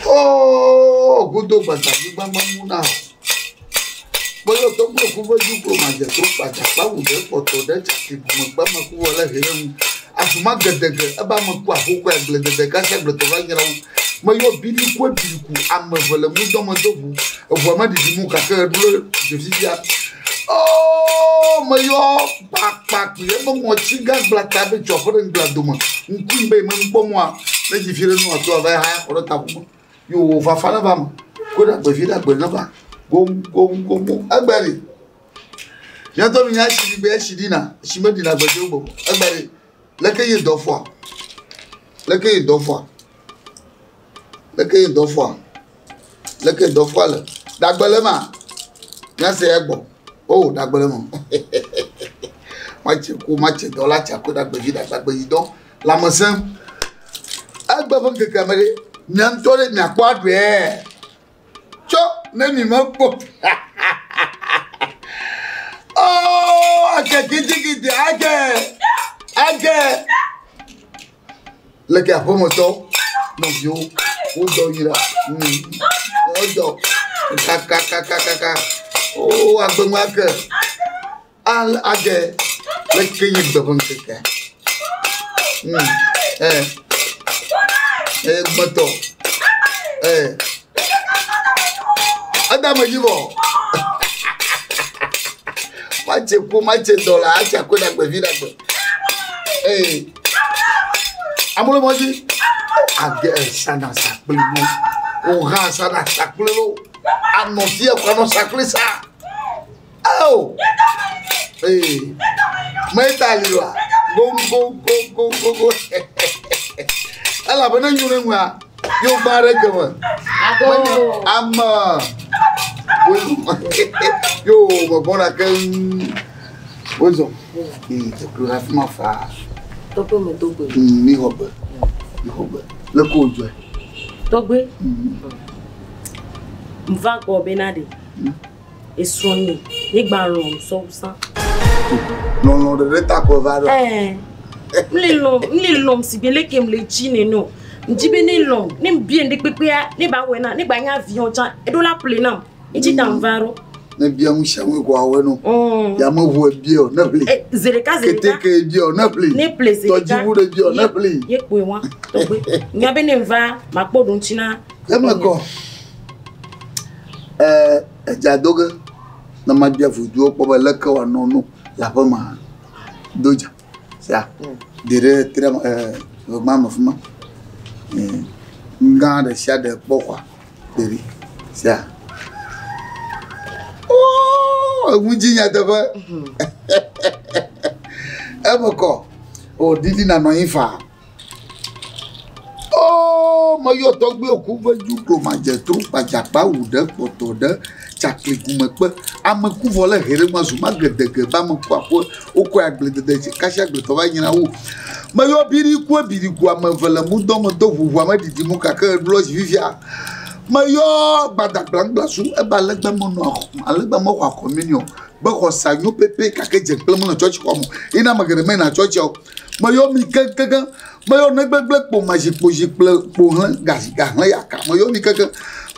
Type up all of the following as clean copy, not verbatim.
Oo, godo gbadagbi gbagba mu na o. Kpɔyɔ tɔgbe ku ve dzu klo madze to kpadza kpa wu ɖe kpɔtɔ ɖe tsaki gume kpa me ku wɔ le he ɖe ŋu. Azuma gedege eba me ku aƒo kɔ agble dede kasi agbletɔ va nyra wo. Meyɔ bili ku ebili ku ame eve le ŋudɔ me do ʋu. Eʋua me ɖiɖi mu gake eɖo le dzefifia. Oo, meyɔ kpakpakpi ebe ŋɔtsi gã gblata be tsɔ aƒe ɖe ŋgblea dome. Ŋku yi be me ŋkpɔ mɔa ne dzi fi ɖe nua to ava haya xɔ ɖe ta ƒome. Yo fafa ne va me. Ko ɖe agbe vi ɖe agbe ne va. Gom gom gom gom. Egbe ɖi. Míatɔ mi nya tsi ɖi be etsi ɖina. Tsi me ɖina gbe do gbɔ. Egbe ɖi. Leke ye dɔ fɔa? Leke ye dɔ fɔa? Leke ye dɔ fɔa? Leke dɔ fɔa le? Ɖagbe le ma? Míase ya gbɔ. O ɖagbe le ma. Matse ku matse dɔ la tsa ko ɖagbe vi ɖagbe agbe yi dɔ. Lãmesẽ. Egbe ƒe ŋkekea me ɖe mia ŋutɔ ɖe miakpɔ aɖuie. Tsɔ ne mi mekpɔ. Oh, ake gidigidi ake ake. Leke aƒemetɔ nɔviwo wodɔ yi la. Wodɔ kakakakaka. Oh, agbemu ake. Al age leke nye gbe ƒe ŋkekea. Eh. Eh, gbetɔ. Eh. Eda me dzi vɔ. Matse ku, matse dɔ la, atse akɔ ɖagbe vi ɖagbe. Eh. Amewo mɔ dzi. Age sana sakpli wo. Woha sana sakpli wo. Anɔ fia kɔ anɔ sakpli sa. Ao. Ee. Meta li wa. Go go go go go go. Elabena nyo ɖe ŋua. Yo gba ɖe geme. Ame. Yo megbɔna keŋ. Wozɔ. Ee, teklo ɖe afi ma faa. Tɔgbe me do gbe. Mi xɔ gbe. Mi xɔ gbe. Le ko dzɔe. Tɔgbe. Mva gbɔ bena ɖe. Esrɔ̃ nye, ye gba lɔ̃m sɔwusa. Lɔlɔ̃ ɖeɖe ta ko va ɖo. Ɛɛ. Mle lɔ̃m, mle lɔ̃m si be leke mle dzi nene o. Ŋdzi be ne lɔ̃m, ne mbie ŋɖe kpekpea, ne ba wɔe na, ne gba nye avion tsã, eɖo la ƒle nam. Ŋdzi ta ŋva ɖo. Ne bia ŋu sia ŋu ko awɔe no. Yameʋu ebia o, ne ƒli. Zi ɖeka zi ɖeka. Keteke ebia o, ne ƒli. Ne ƒle zi ɖeka. Tɔdziʋu ɖe ebia o, ne ƒli. Ye kpoe wa, tɔgbe. Nya be ne ŋva, makpɔ ɖo ŋuti na. Eme kɔ. Ɛɛ, edza do ge ne mabia voduwo kpɔ be leke wòanɔ no le aƒe ma do dza sia de ɖe tre ɛɛ ʋegba me fi ma. Ŋgã ɖe sia ɖe kpɔ xɔa de ɖi sia. Oo, eŋu dzi nyateƒe. Eme kɔ. O ɖiɖi nanɔ anyi faa. Oo, meyɔ tɔgbuiwo ku ve dzu klo madze tro kpadzakpa wu ɖe kpɔtɔ ɖe tsakli gumekpe. Ame ku vɔ le he ɖe ma zu ma gedege ba me ku aƒe wokɔe agbledede dzi kasi agbletɔ va nyina wu. Meyɔ biri ku ebiri ku ame eve le mudɔ me do ʋuʋu ame ɖiɖi mu gake eɖo dzi fifia. Meyɔ gbadagblagblasu ebe alegba menɔ alegba mexɔ akɔ mi ni o. Be xɔ sa nyo pepe gake dze kple menɔ tsɔtsi xɔ me. Ina ame geɖe meyina tsɔtsia o. Meyɔ mi keŋkeŋ. Meyɔ negbegble kpo mazikpo zikple kpo hlẽ gazi gahlẽ yaka. Meyɔ mi keŋkeŋ.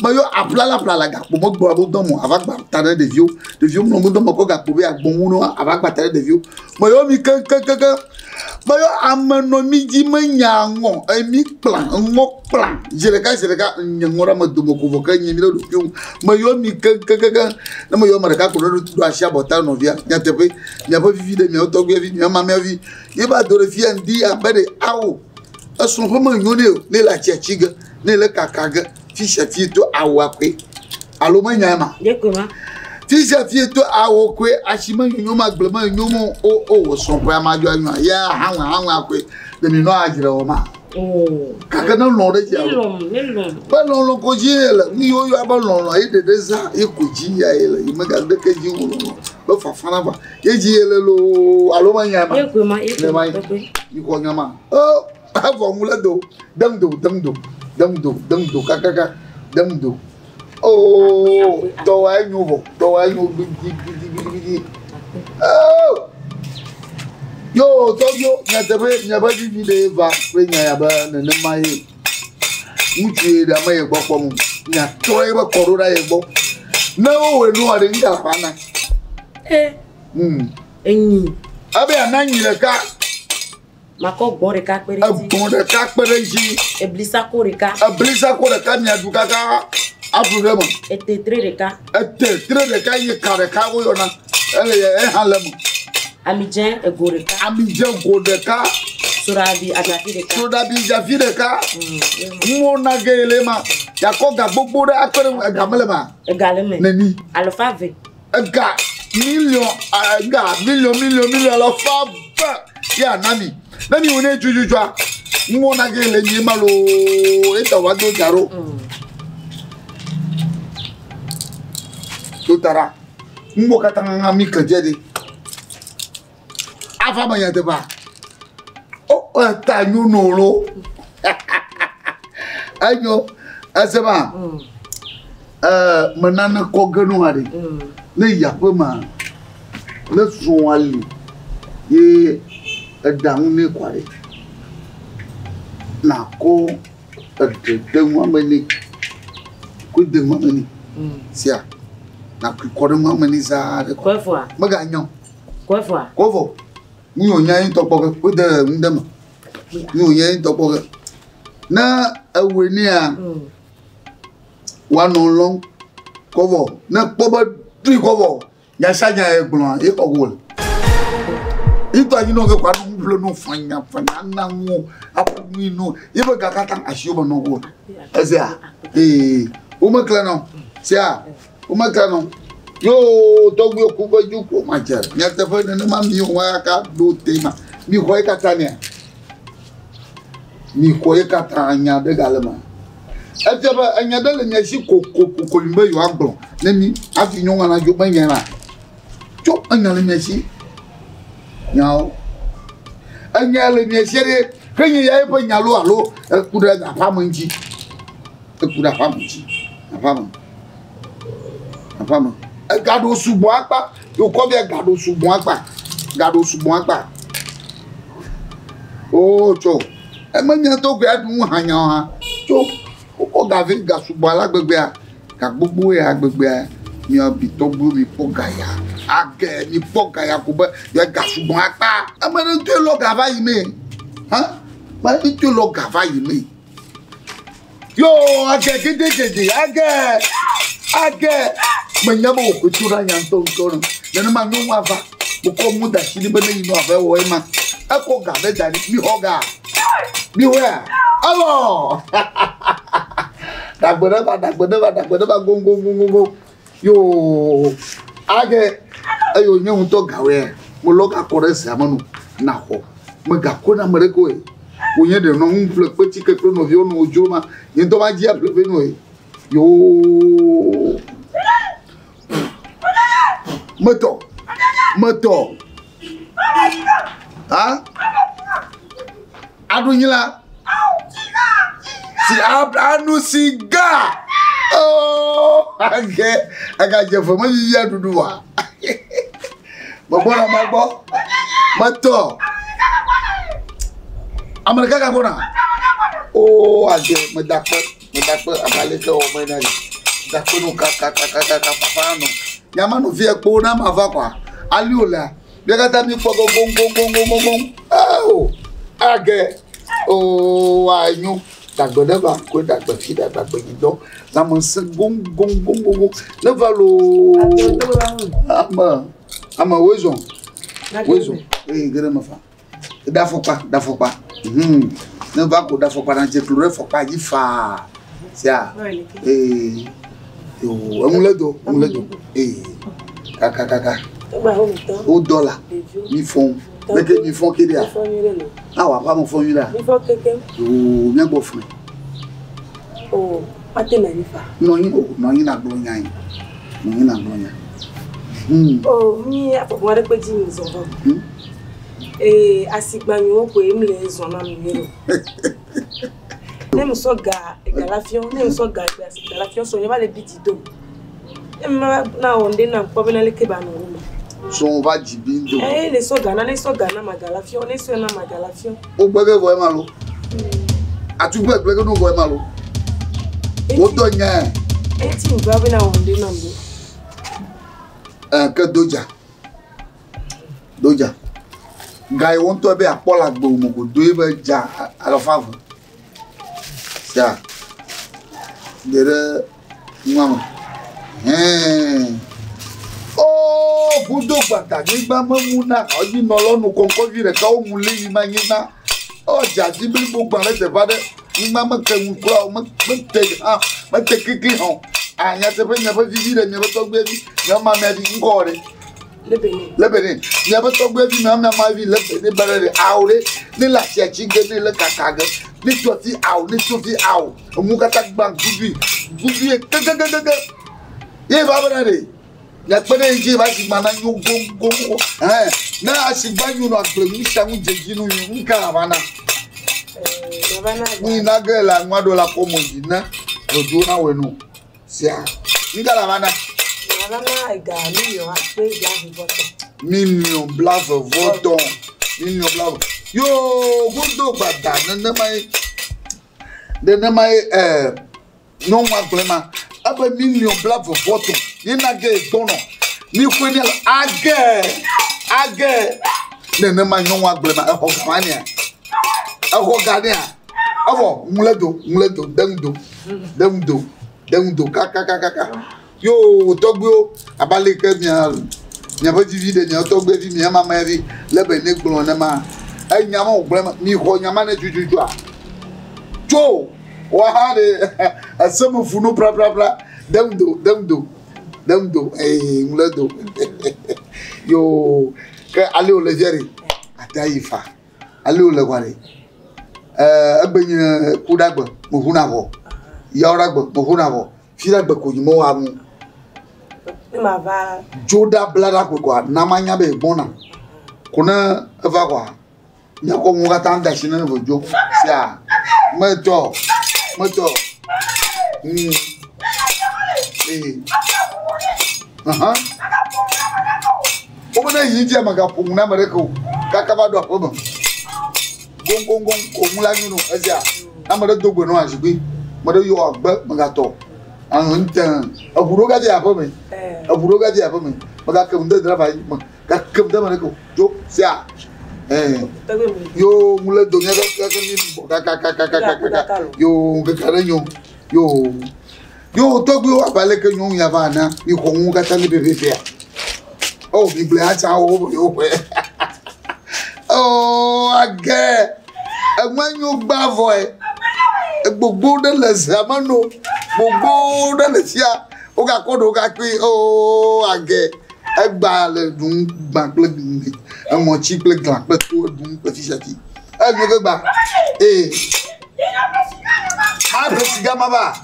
Meyɔ aƒlala ƒlala gakpo megbɔ abo dɔm o. Ava gba ta ɖe ɖeviwo. Ɖeviwo mlɔ ŋu dɔm kɔ gakpo be agbɔ ŋu no ava gba ta ɖe ɖeviwo. Meyɔ mi keŋkeŋkeŋ. Meyɔ ame nɔ mi dzi menya ŋɔ emi kpla ŋɔ kpla. Zi ɖeka zi ɖeka nye ŋɔ ɖe ame dome ko vɔ ke nye mi ɖe ɖokuiwo ŋu. Meyɔ mi keŋkeŋkeŋ. Ne meyɔ ame ɖeka ko ɖe ɖo asi abɔta nɔvia. Nyateƒe miaƒe vivi ɖe miawo tɔgbuia vi miawo mamia vi. Ye va do ɖe fia ŋdi abe ɖe awo. Esrɔ̃ ƒe menyo nɛ o. Ne le atsi atsi ge, ne le kaka ge, fi sia fi to awua koe. Alo menya ma. Ye koe ma. Fi sia fi to awo koe. Asi menyonyo ma gble menyo mo o o srɔ̃ ƒe ama dzo anyoa. Ya hawe hawe koe. Ɖe mi nɔ adzre wɔ ma. Gake ne lɔ̃ ɖe dzi alo. Ne lɔ̃. Be lɔlɔ̃ ko dzi ye le. Nu yiwo yɔ be lɔlɔ̃ ye ɖeɖe zã ye ko dzi ya ye le. Yi mega ɖeke dzi wo lɔlɔ̃. Be fafa na va. Ye dzi ye le loo alo menya ma. Ye koe ma. Ye koe ma. Yi xɔ nya ma. O evɔ ŋu le do. Dem do dem do dem do dem do kakaka dem do. Oo tɔwa enyo vɔ tɔwa enyo gbidi gbidi gbidi gbidi. Oo yo tɔgbuiwo nyateƒe miaƒe vivi ɖe va kple nya ya be nenema ye. Ŋutsu ye ɖe ame ye gbɔ kpɔm o. Miatrɔ eƒe kɔ ɖo ɖa ye gbɔ. Ne wowɔe nua ɖe, ŋka la na. E. Enyi. Ebe ana nyi ɖeka. Makɔ gbɔ̃ ɖeka kpe ɖe edzi. Egbɔ̃ ɖeka kpe ɖe edzi. Eblisako ɖeka. Eblisako ɖeka miaɖu kaka aɖu ɖe eme. Etetre ɖeka. Etetre ɖeka ye ka ɖeka woyɔna. Ele eha le eme. Amidzẽ ego ɖeka. Amidzẽ go ɖeka. Soɖabi adzafi ɖeka. Soɖabi dzafi ɖeka. Nuwo na ge le ma. Yakɔ ga gbogbo ɖe akpe ɖe ega mele ma. Ega le eme. Neni. Alafa eve. Ega miliɔn ega miliɔn miliɔn miliɔn alafa eve ye ana mi. Ne mi wòne dzudzua nuwo na ge le nyi ma loo eta wa do dza ɖo. To ta ɖa. Nuwo katã mi ke dze ɖi. Ava me nyateƒea. O eta nyɔnu lo. Enyo esema. Me nane kɔ ge nu aɖe. Ne yi aƒe ma, ne srɔ̃a li ye eɖa nu nɛ kɔa ɖe, nakɔ eɖe de nua me nɛ. Kɔe de nua me nɛ. Sia, nakui kɔ ɖe nua me nɛ zaa ɖe. Kɔe vɔa? Meganya o. Kɔe vɔa? Kɔe vɔ. Nu yi wònya ye ŋutɔ kpɔ ge. Kɔe de nu ɖe me. Nu yi wònya ye ŋutɔ kpɔ ge. Ne ewɔe nɛa, woanɔ lɔm kɔ vɔ. Ne kpɔ be ɖui kɔ vɔ, nya sia nya ye gblɔa, ye xɔ go le. Ŋutɔ anyi nɔ ge kɔ aɖu nu ƒle nu fanya fanya ana nu aƒo nu yi nu ye be ga katã asiwo me nɔ go le. Ezea ee womeklẽ nɔ sia womeklẽ nɔ. Yoo tɔgbuiwo ku be dzu ko madze nyateƒe nenema mi wɔ kaka ɖo te ma. Mi xɔ ye katã nea. Mi xɔ ye katã nya ɖe gale ma. Efia be enya ɖe le mia si kokoko be yewoagblɔ ne mi hafi nyɔnua nadzo be nya la. Tso enya le mia si. Nyawo. Enya le mia si ɖe ke nye ya eƒe nya lo alo eku ɖe aƒea me ŋuti. Eku ɖe aƒea me ŋuti. Aƒea me. Aƒea me. Egaɖo sugbɔ akpa. Yokɔ bia gaɖo sugbɔ akpa. Gaɖo sugbɔ akpa. O tso. Eme nya to koe aɖu nu hã nya hã. Tso wokɔ gavi ga sugbɔ ala gbegbea. Ga gbogbo ya gbegbea. Mia bi tɔgbuiwo mi kpɔ ga ya. Age mi kpɔ ga ya ko be ya ga sugbɔ akpa. Ame ɖe ŋutɔe lɔ ga va yi me. Hã? Ame ɖe ŋutɔe lɔ ga va yi me. Yo age gedegede age age. Menya be wò koe to ɖe anya ŋutɔ ŋutɔ ne. Nenema nyɔnua va. Wokɔ nu da asi ɖi be ne yi nɔ ave wɔ ema. Ekɔ ga ɖe da ɖi. Mi xɔ ga. Mi xɔea. Evɔ. Ɖagbe ɖe va, ɖagbe ɖe va, ɖagbe ɖe va goŋgoŋgoŋgoŋ. Yo age eye wònye ŋutɔ gawɔe. Melɔ ga kɔ ɖe zea me nu naxɔ. Megakɔ na ame ɖeke o. Wònye ɖe nɔ nu ƒle kpetike kple nɔviwo nɔ wodzro ma. Nye ŋutɔ ma dzi aƒle vɛ nɔ Yo. Metɔ. Metɔ. Ha? Aɖu nyi la. Si anu siga. Oh, age agadze fe me yiyi aɖuɖu wa. Megbɔna magbɔ. Metɔ. Ame ɖeka gagbɔna. Oh, age medakpe medakpe abe aleke wɔ me ene. Dakpe nu kakakakaka fafa nɔ. Nyama nɔ fia kpo na ma va kɔa. Ali wòlea. Mía katã míekpɔ be goŋgoŋgoŋgoŋgoŋ. Ao age. Oh, anyo. Dagbe ɖe va koe dagbe fi ɖe dagbe yi dɔ. Lãmesẽ goŋgoŋgoŋgoŋ. Ne va loo. Ame ame woezɔ. Woezɔ. Eye ge ɖe me fa. Ɖe afɔkpa, ɖe afɔkpa. Ne va ko ɖe afɔkpa na dze klo ɖe afɔkpa dzi faa. Sia. Ee. Yo, enu le do, enu le do. Ee. Kaka kaka. Wodɔ la. Mi fɔn. Leke mi fɔn ke ɖea? Awa aƒea me fɔn nyuie ɖea? Yo, míagbɔ fɔe. Nɔ anyi o, nɔ anyi nàgblɔ nya yi. Nɔ anyi nàgblɔ nya. Oh, mi afɔkpa aɖe kpe dzi mi zɔ va. Ee, asigbanyiwo koe mi le zɔ na mi ɖo. Ne mi sɔ ga ega la fiɔ, ne mi sɔ ga ga ga la fiɔ sɔ nye va le bi dzi do. Ne mi ma na wɔ ŋɖe na kpɔ bena leke ba nɔ wo me. Srɔ̃wò va dzi bi ŋdo. Ee, le sɔ ga na, ne sɔ ga na ma ga la fiɔ, ne sɔe na ma ga la fiɔ. Wogbe ge vɔ ema lo. Atukpe gble ge no vɔ ema lo. Wotɔ nye. Eti ŋgba bena wɔn de nam do. Ke doja. Doja. Ga yi wo ŋutɔ be akpɔ le agbe me ko do ebe dza alafa eve. Sia. De ɖe nua me. Hɛn. Oo, gudo gbata nyigba memu na xɔdzi nɔlɔ nu kɔnkɔvi ɖeka wo mu li yi ma nyigba. Ɔ dza dzi blibo gbã ɖe teƒe aɖe. Nyigba meke ŋu kura o, mete hã, mete kekli hã o. A nyateƒe miaƒe vivi ɖe miaƒe tɔgbuivi, miaƒe mamia vi ŋkɔ ɖe. Le Benin. Miaƒe tɔgbuivi, miaƒe mamia vi le Benin ba ɖe ɖe. Awo ɖe, ne le asia tsi ge, ne le kaka ge, ne tɔ ti awo, ne tso fi awo. Emu katã gbã gudui, gudui kekekekeke. Ye va bena ɖe. Miakpe ɖe dzi va si gbana nyo goŋgoŋ. Hɛn, ne asigba nyo nɔ agble nu sia nu dze dzi nu nyo, nu ka va na? Va na. Nu yi na ge le aŋua ɖo la kɔ mo dzi ne vodzo na wɔe no. Sia, nu ka la va na? Va na ega 1,200,000. 1,200,000. 1,200,000. Yo, godo gbada nenema ye. Nenema ye, nyɔnua gblɔe ma. Ebe 1,200,000. Ye na ge gbɔnɔ. Mi ƒoe ne age, age. Nenema nyɔnua gblɔe ma. Exɔ ga ma nea. Exɔ ga nea. Evɔ, ŋu do, ŋu do, de ŋu do, de ŋu do, de ŋu do, kakakakaka. Yo, tɔgbuiwo, abe ale ke miaƒe vivi ɖe miaƒe tɔgbuivi, mia mama vi, le be ne gblɔ nema. Enya ma wògblɔ ma, mi xɔ nya ma ne tututua. Tso, woaha ɖe, ese me funu praprapra, de ŋu do, de ŋu do, de ŋu do, ee, ŋu le do. Yo, ke ale wòle fia ɖe, ate ayi fa. Ale wòle kɔa ɖe. Egbe nye ku ɖe agbe, meʋu na vɔ. Yawo ɖe agbe, meʋu na vɔ. Fi ɖe agbe ko nyi mewɔ ŋu. Ne ma va. Dzo ɖa bla ɖe agbe kɔa, na ma nya be gbɔna. Ko ne eva kɔa, miakɔ ŋu katã da asi ne vo dzo. Sia, metɔ, metɔ. Ee. Aha. Wo be ne yi dzia megaƒo ŋu na ame ɖeke o. Kaka va ɖo aƒe me. Goŋgoŋgoŋ ko ŋu la nyo no ezia. Ame ɖe do gbe nɔ azikpui. Ame ɖe yɔ agbe megatɔ. Ahũ ŋutɛ. Eʋu ɖo gadze aƒe me. Eʋu ɖo gadze aƒe me. Megake ŋu de driver yi me. Gake ŋu de ame ɖeke o. Dzo sia. Yo ŋu le do mía kaka mi bɔ kakakakakaka. Yo kaka ɖe nyo. Yo. Yo tɔgbuiwo abe aleke nyɔnu ya va ana mi xɔ ŋu katã mi pɛpɛpɛa. Oh, mi gblɔe atsa wo yo ƒe. Oh, age. Enua nyo gbã vɔe. Gbogbo ɖe le zea me no. Gbogbo ɖe le fia. Wogakɔ ɖewo gakui. Oh, age. Egba le ɖum gbã kple eŋɔtsi kple glã kple to ɖum kple fisia fi. Enyo ke gba. Ee. Ma ƒle siga ma va.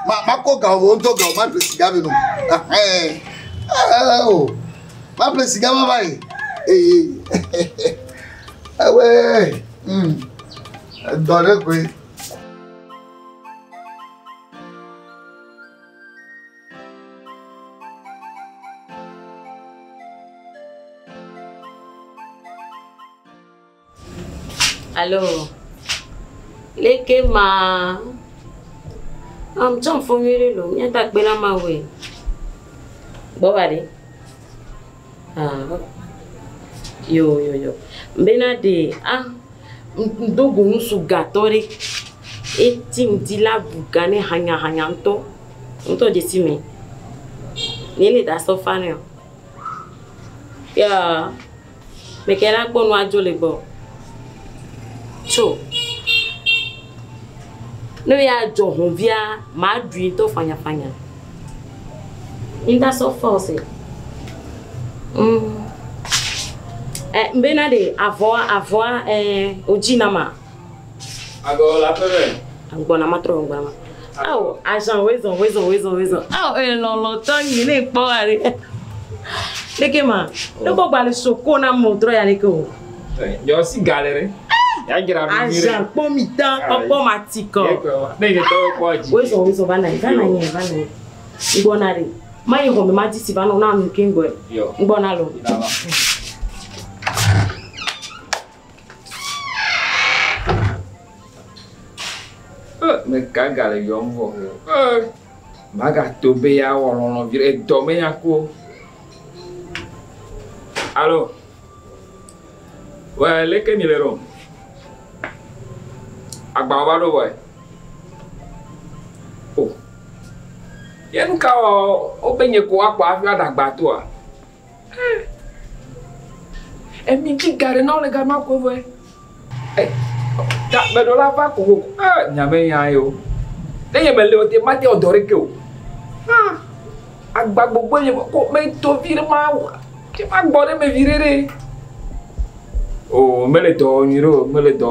Ma makɔ ga wo ŋutɔ ga wo ma ƒle siga vi no. Ɛhɛn. Oh. Ma ƒle siga ma va yi. Ee. Ewe. Dɔ ɖe koe. Allo. Leke ma. Am tsɔm fo nyuie lo. Nye ta kpe na ma woe. Gbɔ va ɖe. Ah. Yo yo yo. Mbena de ah ŋdo go nusu gatɔ ɖe. Eti ŋdi la bu ga ne hanya hanya ŋutɔ. Ŋutɔ dzesi me. Ne le da sɔ fa ne o. Ya. Meke la kpɔ nu adzo le gbɔ. Tso. Ne ya dzɔ hɔnvia, ma ɖui ŋutɔ fanyafanya. Ŋda sɔ fa o se. Mbena de avɔa avɔa odzi na ma. Agɔ la ƒe me. Gbɔna ma trɔ gbɔna ma. Awo agent wezɔn wezɔn wezɔn wezɔn. Awo elɔlɔtɔ nyi ne kpɔ wa ɖe. Leke ma, ne kɔ gba le soko na mo trɔ ya leke o. Yɔ si ga le ɖe. Ya dzra ɖo nyuie ɖe. Agent kpɔ mi tã, kpɔkpɔ ma ti kɔ. Ne yi tɔwo kpɔ dzi. Wezɔn wezɔn va na yi, va na yi, va na yi. Ŋgbɔna ɖe. Ma yi xɔ me ma di si va nɔ na nu ke ŋgbɔe. Yɔ. Ŋgbɔna lo. Meka ga le yɔm vɔ. Magato be ya wɔ lɔlɔ vi ɖe edɔ me nya ko. Alo. Wɛ leke mi le ɖo? Agbawo va ɖo vɔe. O. Ye nu ka wɔ wobe nye ko woakpɔ hafi woaɖe agba toa? Emi dzi ga ɖe na wo le gama ko vɔe. Ta meɖo la va kokoko. Nya me nya ye o. Ne nye mele o te mate wɔ dɔ ɖeke o. Agba gbogbo nye ko meto vi ɖe ma ke ma gbɔ ɖe me vi ɖe ɖe. O mele dɔ wɔ nyuie ɖe o mele dɔ.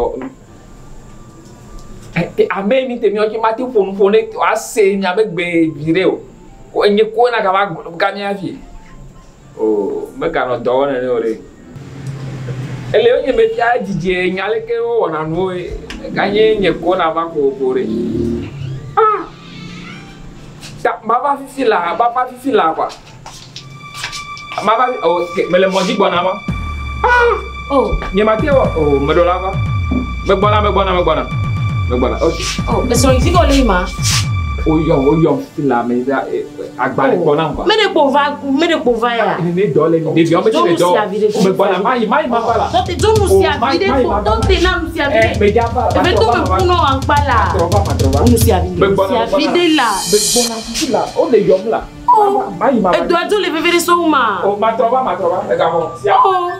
Ame mi te miɔ dzi mate ƒo nu ƒo ne woase miabe gbe vi ɖe o. Ko enye ko na gava gamia fi. O meganɔ dɔ wɔ nene o ɖe. Ele wo nye me fia dzidzi nya leke wowɔna nuwo ye. Ganye nye ko na va kokoko ɖe. Ta mava fifi la, mava fifi la kwa. Mava o mele mɔ dzi gbɔna ma. Oh. Nye mate wɔ o meɖo la va. Megbɔna megbɔna megbɔna. Megbɔna. Ok. Oh, esrɔ̃ yi fi ke wòle yi ma? Woyɔm woyɔm fifi la me va agbalẽ gbɔ nam kwa. Me ɖe kpo va me ɖe kpo va ya. Ne dɔ le mi ɖeviawo me tsi le dɔ. Megbɔna mayi mayi ma va la. Tɔte dzo nu sia vi ɖe kpo tɔte na nu sia vi ɖe. Medza va. Eve to me ku nɔ aŋkpa la. Matrɔ va matrɔ va. Nu sia vi ɖe. Megbɔna Sia vi ɖe la. Megbɔna fifi la wole yɔm la. Oh. Mayi ma va. Edoa dzo le veve ɖe sɔwu ma. O matrɔ va matrɔ va egavɔ sia. Oh.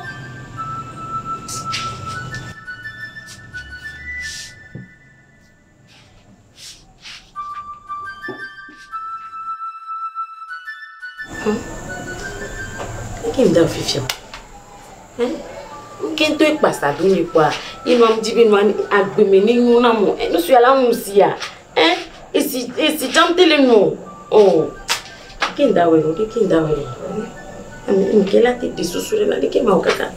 Ke ŋda fifia. Nke ŋutɔ ekpasa do nye kpoa, ye nua ŋdi be nua agbeme ne nyo na mo. Nu sia la ŋu sia. Esi esi tsam te le nu. Oh. Ke ŋda wɔ ɖo, ke ŋda wɔ ɖo. Ame nke la te ɖe susu ɖe la ɖeke ma wɔ kaka.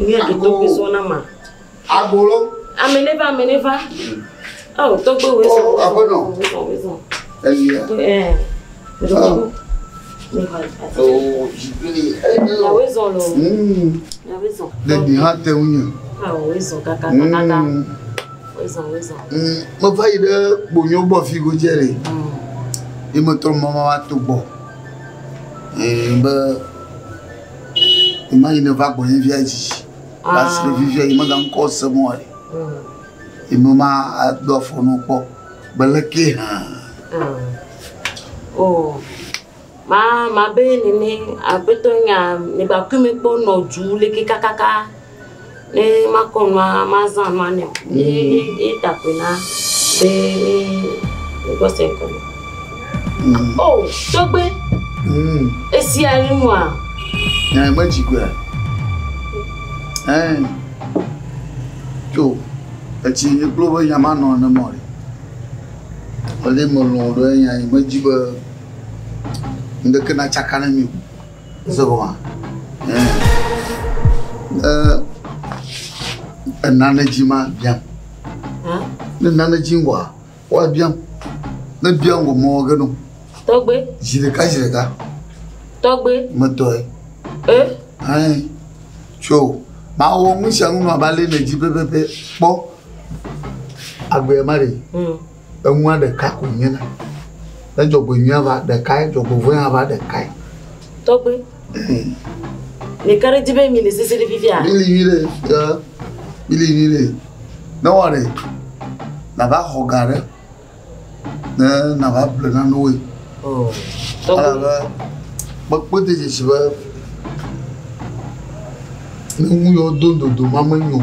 Nu ya ke tɔgbe zɔ na ma. Agbolo. Ame ne va, ame ne va. Oh, tɔgbe wo zɔ. Oh, aƒenɔ. Wo zɔ, wo zɔ. Elia. Oh. Oh, zikpui. Yawoe zɔ lo. Yawoe zɔ. Ɖeɖi hã te ŋu nye. Awo zɔ kaka kaka. Wo zɔ, wo zɔ. Meva yi ɖe kponyo gbɔ fi godze ɖe. Ye metrɔ mama va to gbɔ. Be ema yi ne va gbɔnye via dzi. Va se ɖe fifia yi mega ŋkɔ sem o ɖe. Ye me ma do afɔ nu kpɔ. Be leke hã. Oh. Ma ma be nene aƒetɔ nya ne gba kui me kpɔ nɔ du leke kakaka. Ne ma kɔ nua ma zã nua ne o. Ye ye takoe na be mi mi gbɔ se ŋkɔ. Oh, tɔgbe. Esia le nua. Nya me dzi koe. Tso etsi nye kplo be nya ma nɔ ne mɔ ɖe. Ele me lɔ̃ ɖe nya yi me dzi be ŋdeke na tsaka ne mi o. Se gɔma. Enane dzi ma biam. Ne nane dzi ŋgɔa, woabiam. Ne biam ŋgɔ mɔ ge no. Tɔgbe. Zi ɖeka zi ɖeka. Tɔgbe. Metɔe. Tso mawɔ nu sia nu abe ale ne dzi pɛpɛpɛ kpɔ agbea ma ɖe. Enua ɖeka ko nyena. Ne dzɔgbe nyuia va ɖekae, dzɔgbe vɔ̃e hã va ɖekae. Tɔgbe. Ɖeka ɖe dzi be mi le sese ɖe fifia. Mi li nyui ɖe, mi li nyui ɖe. Ne wɔ ɖe, nava xɔ ga ɖe, ne nava ƒle nanewoe. Elabe mekpɔ de dzesi be ne nu yawo do dodo ma menyo.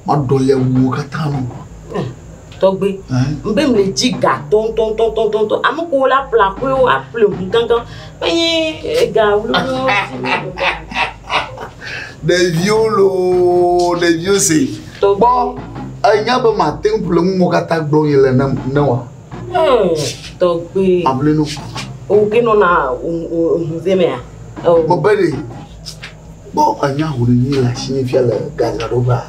Maɖɔ le wuwo katã nu. Tɔgbe, mbe mle dzi ga tɔntɔntɔntɔntɔn. Ame ko la ƒle aƒewo aƒle ʋu gãgã. Menye ga wluwlu. Ɖeviwo loo, ɖeviwo se. Kpɔ enya be mate ŋu ƒle nuwo katã gblɔ yi le ne wa. Tɔgbe. Maƒle nu. O ke nɔna ʋu ze mea? Mebe ɖe. Kpɔ enya ho ɖe nyi le asinye fia le gadzraɖoƒea.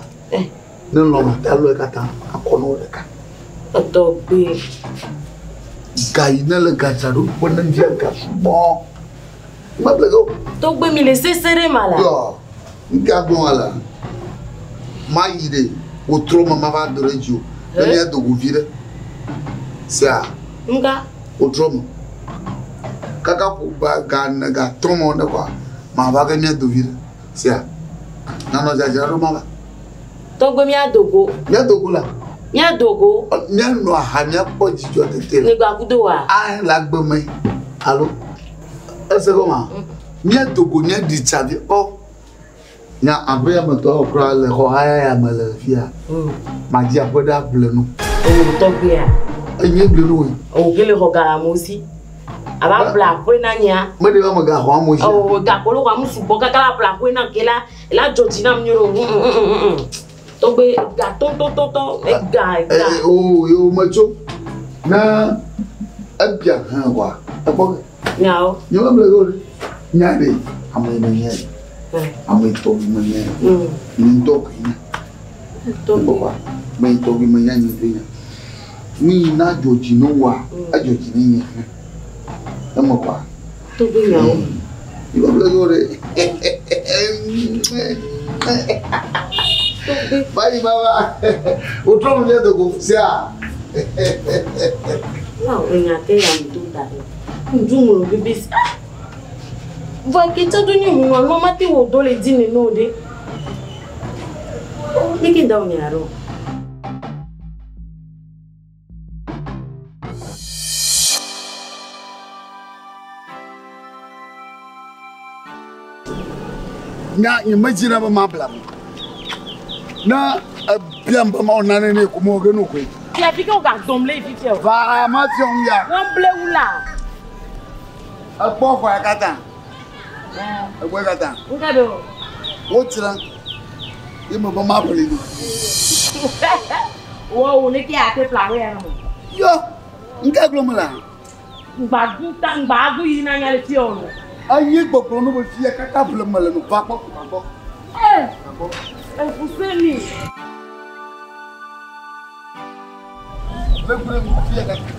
Ne lɔ mate alɔe katã akɔ na wo ɖeka. Tɔgbe. Ga yi ne le gadzraɖoƒe ne fia ga sugbɔ. Meble ge o. Tɔgbe mi le sese ɖe ma la. Yɔ, ŋka gblɔ wa la. Mayi ɖe. Wotrɔ me ma va do ɖe dzi o. Ne mía do go vi ɖe. Sia. Nga. Wotrɔ me. Kaka ƒo gba ga ne ga trɔ me ne kɔa. Ma va ke mía do vi ɖe. Sia. Nanɔ dzadzra ɖo ma va. Tɔgbe mía do go. Mía do go la. Mía do go. Mía nɔ aha mía kpɔ dzidzɔ tete. Ne gba kudo wa. A le agbe me. Alo. Ese gɔma. Mía do go mía ɖi tsa vi kpɔ. Nya aƒe ya me tɔwo kura le xɔ haya ya me le fia. Madzi aƒe ɖe aƒle nu. O tɔgbea. Enye ble nu. O kele xɔ ga amewo si. Aba ƒle aƒe na nyea. Me ɖe me ga xɔ amewo si. O gakolo xɔ amewo sugbɔ kaka la ƒle aƒe na ke la la dzɔ dzi nam nyuie o. Tɔgbe ga tɔtɔtɔtɔ ega ega. O yo metso. Na ebia hã wa. Ekpɔ. Nyawo. Nye me ble go. Nya ɖe ame me nye. Ame tɔgbi me nye. Nye ŋutɔ koe nya. Ekpɔ Me tɔgbi me nya nye ŋutɔ nya. Mi na dzɔ dzi ne wa, edzɔ dzi ne nye hã. Eme kɔa. Tɔgbi nyawo. Nye me ble go ɖe. Bye baba. Wotrɔ me mía do go sia. Na enya ke ya mi do da ɖe. Ŋdu ŋlɔ bibi si. Vɔ ke tsa do nye ŋu alo ma te wɔ dɔ le dzi nene o ɖe. Mi ke da wo nya ɖo. Nya nye me dzina be ma bla mo. Na ebiam be ma wɔ nane ne ko mo ge no koe. Fia fi ke wo ga dɔm le fi fia o. Va ma fiɔ ŋu ya. Wɔn ble wu la. Ekpɔ xɔ ya katã. Ekpɔ katã. Ŋka be o. Wodzra. Ye me be ma ƒle nu. Wo wo ne ke ate ƒle aƒe ya me. Yɔ. Ŋka gblɔ me la. Ŋgba ta ŋgba agu yi na nya le fia o. Enye gbɔgblɔ no be fia kaka ƒle me le no va kpɔ va kpɔ. Ee. Efuse mi. Le gblɔ nu fia kaka.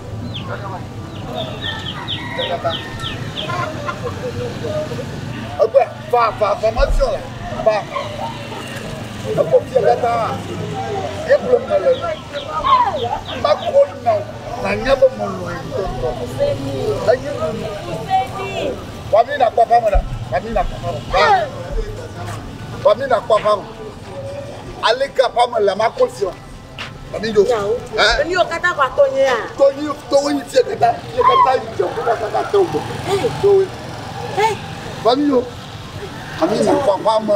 Kaka va. Kaka. Ekpɔ fa fa fa ma fiɔ la. Fa. Ekpɔ fia kaka. Ye ƒle me le. Ma kɔ na na nya be me lɔ ŋutɔ. Enye nu. Wami na kpɔ fa me ɖa. Wami na kpɔ fa me. Wami na kpɔ fa me. Ale ka fa me le ma kɔ fiɔ. Wami do. Eni wo katã va tɔ nye ya. Tɔnyi tɔwo yi fia kata fia kata yi dze kó kata tɔ gbɔ. Tɔwo. Wami do. Wami na kpɔ fa me.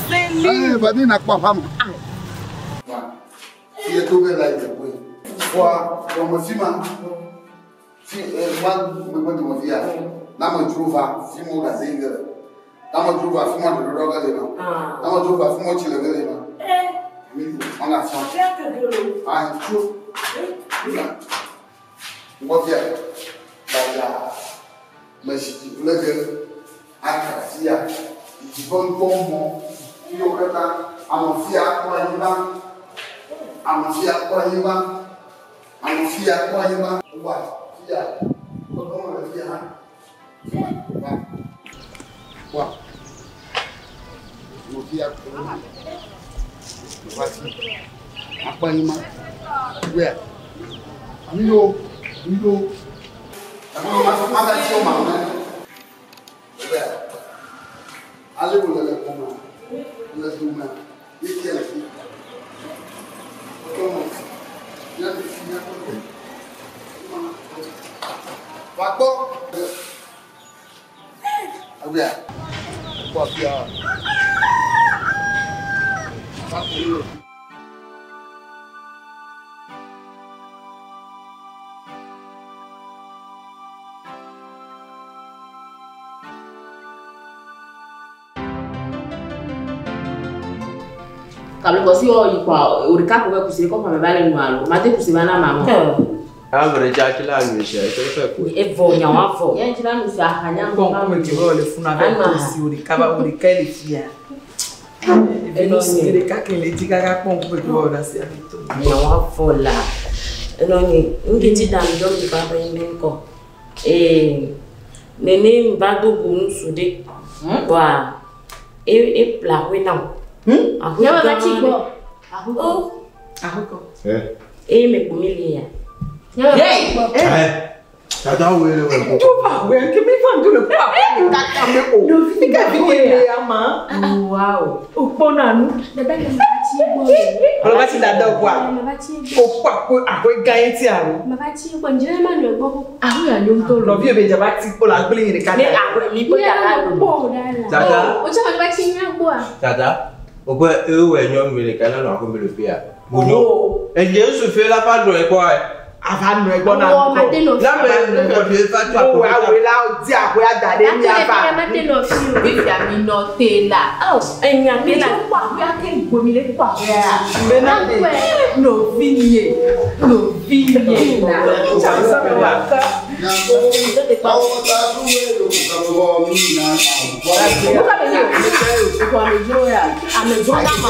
Seli. Wami na kpɔ fa me. Fia to be la yi dze koe. Fua dɔme fi ma. Fi ma megbe dɔme fi ya. Na me dzro va fi mo gaze yi ge le. Na me dzro va fi mo ɖeɖeɖɔ ge le ma. Na me dzro va fi mo tsi le ge le ma. Mi do on a fiɔ. Ayi tso. Ŋgɔ fia. Gbadza. Me si le ge. Aka fia. Dziƒo ŋkpɔ mɔ. Fiwo katã. Ame fia kpɔ anyigba. Ame fia kpɔ anyigba. Ame fia kpɔ anyigba. Wa fia. Kɔkɔ le fia hã. Wa. Wa. Ame fia kpɔ anyigba. Va fi. Akpɔ anyigba. Wea. Ami yo. Mi yo. Ame ma ma ga tsi o ma me. Wea. Ale wo le le kpɔma. Le dome. Ye kia le fi. Kɔkɔ me. Ya le fi ya kɔkɔ. Va gbɔ. Wea. Kpɔ fia. Va kpɔ. Kabli kɔsi wɔ yi kɔ o de ka ko bɛ kusi kɔ fa bɛ le nu alo ma te kusi ba na ma mɔ. Avrɛ dza tsi la nu sia tso fɛ ko. Evɔ nyawa vɔ. Yɛn tsi la nu sia aha nya Bon, comme tu vois, le fou n'avait pas aussi au kaba au ka le fia. Eno si le ka ke le di kaka pon comme tu vois là c'est avec tout. Nyawa vɔ la. Eno ni nketi da mi dɔm mi ba bɛ mi kɔ. Ee nene ba do go nusu de. Wa e e pla hoe na o. Nyawa va tsi gbɔ. Oh. Ahoko. Eh. Eh me kumilia. Hey. Dada wele wele. Tu vas ouais, que mi fan du le pa. Kaka me o. Ni ka vi le ama. Wow. O pona nu. Dada le ma ti gbọ́. Olo ba ti dada kwa. Ma va ti gbọ́. O pa ko akwe gaye ti aro. Ma va ti gbọ́. Njẹ́ ma nɔ gbọ́ kókó. Ahu ya nyom to Lo vi be jaba ti o la gbele ni ka Ne da. ahu mi po ya la gbọ́ o da la. Dada. O tsɛ ma va ti nya gbọ́ a. Dada. O ko e we nyɔnu ɖeka na nɔ aƒeme le fia. Bunyo. Enye ŋutsu la fa nɔ ekpɔ. Ava nɔ egbɔ na. Wɔ ma te nɔ fi. La me ne fi fa tso O wa aƒeme. we la di akwe ada de mi Dada ava. ma te nɔ fi o. Fifia mi nɔ te la. Oh, enya Mi mi la. tso kpɔ aƒea ke gbomi le kpɔ aƒea. Me na te. Nɔvi nye, nɔvi nye la. Tsa me wa ka. Nuka be nye o? Ekɔ amedzro ya. Amedzro na ma.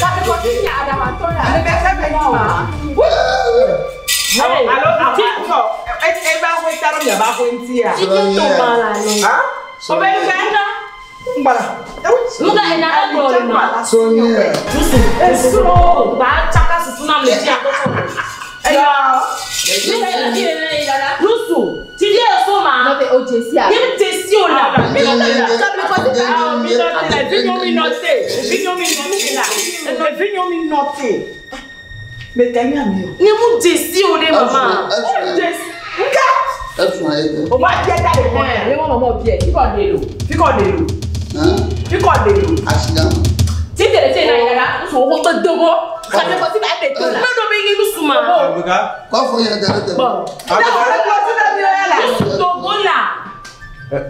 Kabe kɔ ti nya aɖaʋatɔ ya. Ale be se be ni ma. Hey. Alo alo. E e ba ho ta ro mi ba ho nti ya. Tike to ba la no. Ha? O be ni ka. Ngbala. Nuka ena la gbɔ le ma. Nusu. Esro. Ba tsaka susu na me ti akɔsɔ. Eya. Nusu. Ti di eso ma. Nɔ te o dze si a. Ye mi te si o la. Mi nɔ te la, vinyo mi nɔ te. Vinyo mi nɔ te la. Vinyo mi nɔ te. Me tɛ nya mi o. Nye mu dze si o de mama. Nka. O ma tiɛ ta le kɔn Ɛ ya. ne ma mɔmɔ biɛ ti kɔ de lo. Fi kɔ de lo. Fi kɔ de lo. Ti tẹ̀lé tẹ̀ náà yàrá nusu wo ko dogo. Kabe kɔ ti ba de to la. Me do be ye nusu ma. Abika. Bɔn. Ne ko ne ko ti na mi yɔ la. Nusu togo la.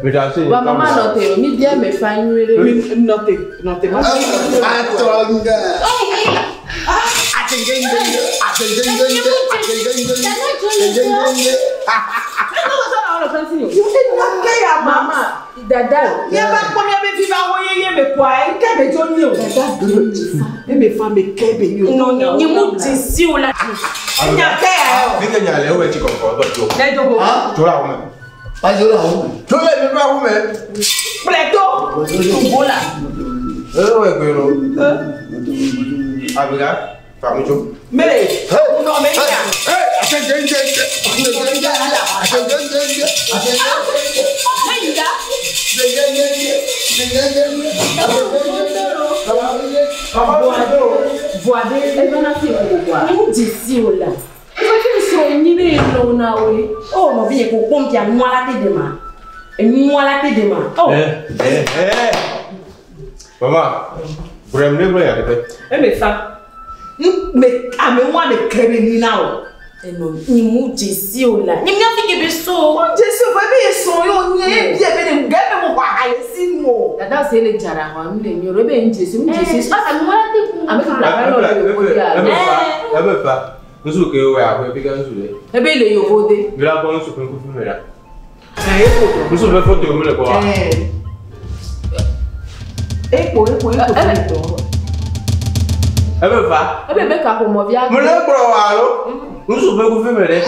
Mi da se. Wa mama nɔ te o mi biɛ me fa nyuie ɖe. Mi nɔ te nɔ te ma. Nke ya ma. Mama dada. Nye ba kpɔ mía be vi va wo yeye me kɔa nke be dzo nyi o. Ne me fa me ke be nyi o. No nye mu dze si o la. Nya ke ya o. Fi ke nya le we tsi kɔkɔ dɔ tso. Ne dogo. Tso le aƒeme. Tso le mi ɖo aƒeme. Kplɛ to. Togo la. E we gbe lo. Abika. Fa mi tso. Mele. Nɔ me nya. Voade eva na fi ko boa. Nye mu dze si o la. Ife fi srɔ̃ nyi be lɔ na woe. Oh, nɔvi nye ko kpɔm fia nua la te de ma. Enua la te de ma. Oh. Eh eh. Mama. Brem ne gblɔ ya ɖe. E me fa. Me ame wa me ke be nyi na o. Eno nye mu dze si o la. Nye mía fi ke be so. Jesu fo ebe ye sɔn yo nye e bie be ne ge be mo xɔ aha le si nu o. Dada se le dzara xɔ nu le nyo ebe ŋdze si ŋdze si. Asa mi wala te kun. Ame fi la nɔ le yovo de Ebe a. fa. Ebe fa. Ŋutsu ke wɔ aƒe fi ke ŋutsu le. Ebe le yovo de. Mi la kpɔ ŋutsu ƒe ŋkufi me ɖa. Ɛ e ko. Ŋutsu ƒe foto mi le kpɔ wa. Ɛ. E ko e ko e ko. Ebe fa. Ebe be kaƒomɔvia. Mo le kplɔ wa alo. Ŋutsu ƒe ŋkufi me ɖe.